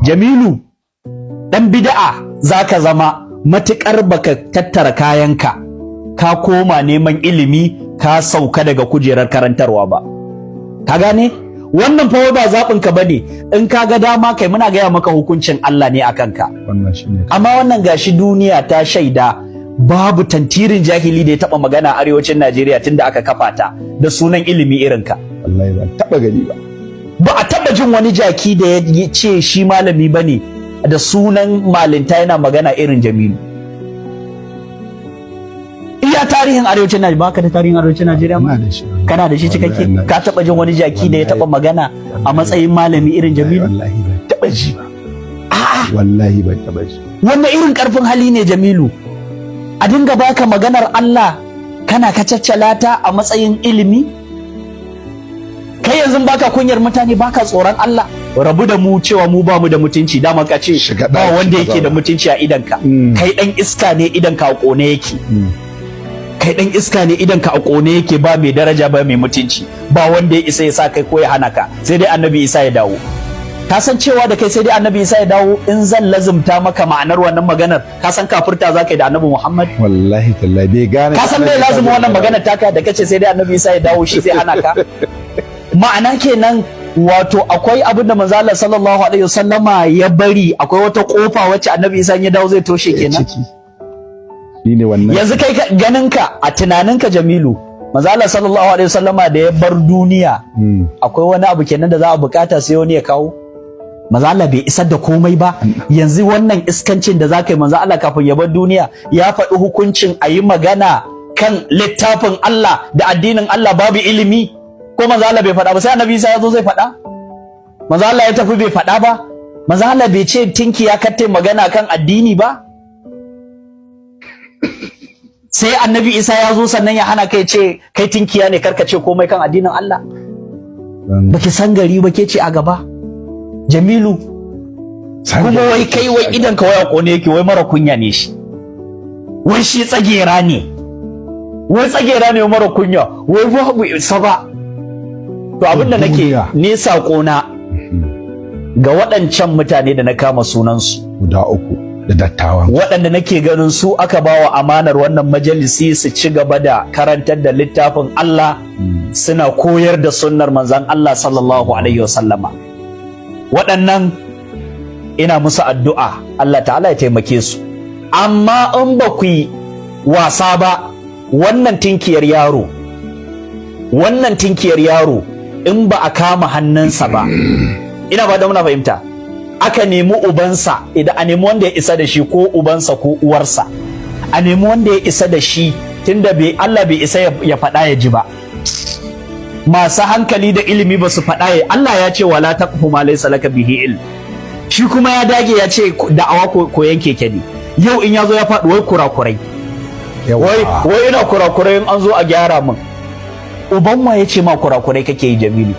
Jamilu, dan bid'a zaka zama matukar baka tattara kayanka ka koma neman ilimi, ka sauka daga kujerar karantarwa ba. Ka gane? Wannan fa ba zaɓin ka bane. In ka ga dama kai, muna gaya maka hukuncin Allah ne akan ka. Wannan shine. Amma wannan gashi duniya ta shaida, babu tantirin jahili da ya taba magana a arewacin Najeriya tunda aka kafa ta da sunan ilimi irin ka. Wallahi ban taba gani ba. Ba a taba jin wani jaki da ya ce shi malami bane da sunan malinta yana magana irin Jamilu. Iya tarihin arewacin Najeriya, baka da tarihin arewacin Najeriya ma? Ina da shi. Kana da shi cikakke? Wallahi ina da Ka taba jin wani jaki da ya taba magana a matsayin malami irin Jamilu? Wallahi ban taba ji ba. A'a. Wallahi ban taba ji. Wannan irin karfin hali ne, Jamilu, a dinga baka maganar Allah kana kacaccala ta a matsayin ilimi? Kai yanzu baka kunyar mutane, baka tsoron Allah? Rabu da mu, cewa mu ba mu da mutunci, dama ka ce Shiga ba ɗaki wanda ka yake da zauna. mutunci a idanka. Kai dan iska ne, idan ka a kone yake. Kai dan iska ne, idan ka a kone yake. Ba mai daraja, ba mai mutunci, ba wanda ya isa ya sa kai ko ya hana ka, sai dai Annabi Isa ya dawo. Ka san cewa da kai sai dai Annabi Isa ya dawo, in zan lazumta maka ma'anar wannan maganar, ka san kafirta za ka yi da Annabi Muhammad? Wallahi tallahi bai gane. Ka san bai lazumi wannan maganar taka da kace sai dai Annabi Isa ya dawo shi zai hana ka? Ma'ana kenan, wato akwai abin da manzo Allah sallallahu alaihi wasallama ya bari, akwai wata kofa wacce Annabi Isa in ya dawo zai toshe kenan. Ciki shine wannan. Yanzu kai ganinka a tunaninka, Jamilu, manzo Allah sallallahu alaihi wasallama da ya bar duniya, akwai wani abu kenan da za a bukata sai wani ya kawo? Manzo Allah bai isar da komai ba? Yanzu wannan iskancin da zaka yi, manzo Allah kafin ya bar duniya ya faɗi hukuncin a yi magana kan littafin Allah da addinin Allah babu ilimi, ko manzo Allah bai faɗa ba? Sai Annabi Isa ya zo zai faɗa? Manzo Allah ya tafi bai faɗa ba? Manzo Allah bai ce tinkiya kar tai magana kan addini ba? Sai Annabi Isa ya zo sannan ya hana kai, ce kai tinkiya ne, karka ce komai kan addinin Allah? Baki san gari ba, ke ce a gaba, Jamilu. Kuma wai kai, wai idan ka waya kone yake, wai mara kunya ne shi, wai shi tsagera ne, wai tsagera ne, mara kunya, wai babu isa ba. To abin da nake Duniya. ni sako na ga waɗancan mutane da na kama sunansu guda uku da dattawan, waɗanda nake ganin su aka bawa amanar wannan majalisi su ci gaba da karantar da littafin Allah, suna koyar da sunnar manzon Allah sallallahu alaihi wasallama, waɗannan ina musu addu'a Allah ta'ala ya taimake su. Amma in ba ku yi wasa ba, wannan tinkiyar yaro, wannan tinkiyar yaro, in ba a kama hannunsa ba, ina ba da muna fahimta, aka nemi ubansa, idan a nemi wanda ya isa da shi, ko ubansa ko uwarsa, a nemi wanda ya isa da shi, tunda bai Allah bai isa ya faɗa ya ji ba, masu hankali da ilimi ba su faɗa ya Allah ya ce wala taqfu ma laysa laka bihi ilm, shi kuma ya dage ya ce da'awa koyan keke ne. Yau in ya zo ya faɗi, wai kurakurai, wai wai ina kurakurai, in an zo a gyara min. Uban wa ya ce ma kurakurai kake yi, Jamilu?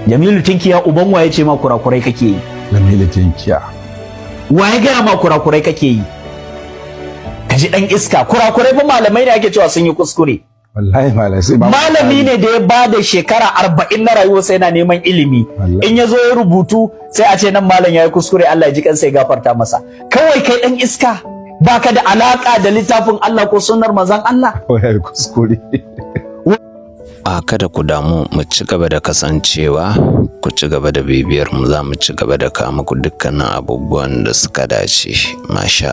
Jamilu tinkiya, uban wa ya ce ma kurakurai kake yi? Jamilu tinkiya. Wa ya gaya ma kurakurai kake yi? Ka ji dan iska. Kurakurai fa malamai ne ake cewa sun yi kuskure. Wallahi malam, sai ba Malami ne da ya ba da shekara 40 na rayuwarsa yana neman ilimi. Wallahi. In ya zo ya rubutu, sai a ce nan malam ya yi kuskure, Allah ya ji kansa ya gafarta masa. Kawai kai dan iska, baka da alaka da littafin Allah ko sunnar manzon Allah. Wai kuskure. A kada ku damu, mu ci gaba da kasancewa, ku ci gaba da bibiyar mu, za mu ci gaba da kawo muku dukkanin abubuwan da suka dace. Masha.